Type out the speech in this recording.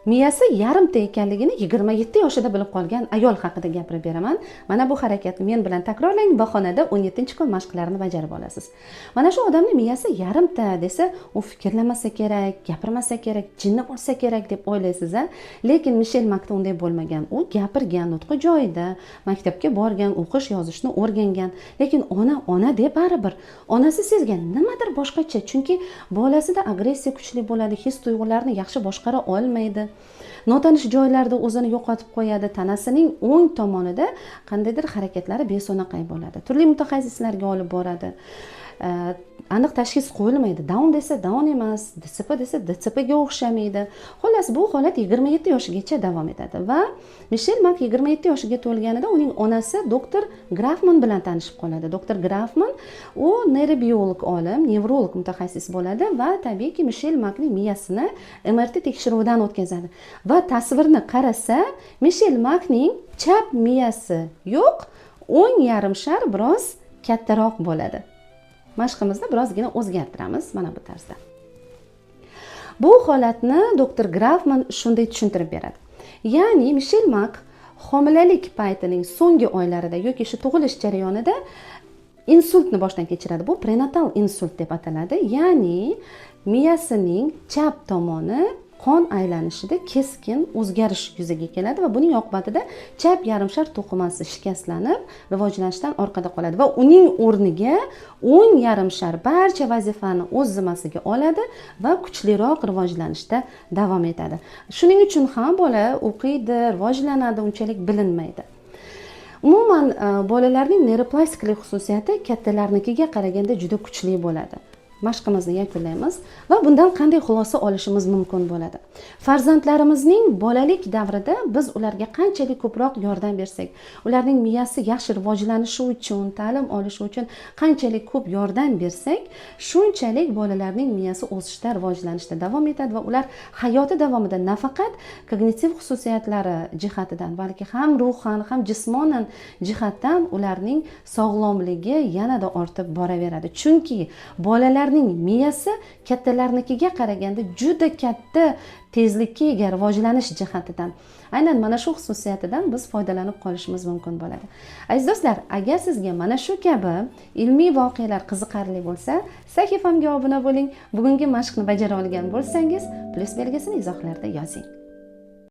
Miyasi yarimta ekanligini 27 yoshida bilib qolgan ayol haqida gapirib beraman. Mana bu harakatni men bilan takrorlang va xonada 17 kun mashqlarini bajarib olasiz. Mana shu odamni miyasi yarimta desa, u fikrlamasa kerak, gapirmasa kerak, jinni bo'lsa kerak deb o'ylaysiz, a? Lekin Mishel Makda unday bo'lmagan. U gapirgan, nutqi joyida, maktabga borgan, o'qish, yozishni o'rgangan. Lekin ona ona deb baribir onasi sezgan nimadir boshqacha, chunki bolasida agressiya kuchli bo'ladi, his tuyg'ularni yaxshi boshqara olmaydi. Notanish joylarda o'zini yo'qotib qo'yadi, tanasining o'ng tomonida qandaydir harakatlari beso'naqay bo'ladi. Turli mutaxassislarga olib boradi. Aniq tashxis qo'yilmaydi. Daun desa, Daun emas, DCP desa, DCPga o'xshamaydi. Xullas, bu holat 27 yoshigacha davom etadi va Mishel Mak 27 yoshiga to'lganida uning onasi doktor Grafman bilan tanishib qoladi. Doktor Grafman u neyrobiolog olim, nevrolog mutaxassis bo'ladi va tabiiyki, Mishel Makning miyasini MRT tekshiruvidan o'tkazadi va tasvirni qarasa, Mishel Makning chap miyasi yo'q, o'ng yarim shar biroz kattaroq bo'ladi. Mashqimizni birozgina o'zgartiramiz mana bu tarzda. Bu holatni doktor Grafman shunday tushuntirib beradi. Ya'ni Mishel Mak homilalik paytining so'nggi oylarida yoki shu tug'ilish jarayonida insultni boshdan kechiradi. Bu prenatal insult deb ataladi. Ya'ni miyasining chap tomoni qon aylanishida keskin o'zgarish yuzaga keladi va buning oqibatida chap yarim shar to'qimasi shikastlanib, rivojlanishdan orqada qoladi va uning o'rniga o'ng yarim shar barcha vazifani o'z zimmasiga oladi va kuchliroq rivojlanishda davom etadi. Shuning uchun ham bola o'qiydi, rivojlanadi, unchalik bilinmaydi. Umuman, bolalarning neyroplastiklik xususiyati kattalarnikiga qaraganda juda kuchli bo'ladi. Mashqimizni yakunlaymiz va bundan qanday xulosa olishimiz mumkin bo'ladi? Farzandlarimizning bolalik davrida biz ularga qanchalik ko'proq yordam bersak, ularning miyasi yaxshi rivojlanishi uchun, ta'lim olishi uchun qanchalik ko'p yordam bersak, shunchalik bolalarning miyasi o'sishda, rivojlanishda davom etadi va ular hayoti davomida nafaqat kognitiv xususiyatlari jihatidan, balki ham ruhan, ham jismonan jihatdan ularning sog'lomligi yanada ortib boraveradi, chunki bolalarning miyasi kattalarnikiga qaraganda juda katta tezlikka ega rivojlanish jihatidan. Aynan mana shu xususiyatidan biz foydalanib qolishimiz mumkin bo'ladi. Aziz do'stlar, agar sizga mana shu kabi ilmiy voqealar qiziqarli bo'lsa, sahifamga obuna bo'ling. Bugungi mashqni bajara olgan bo'lsangiz, plyus belgisini izohlarda yozing.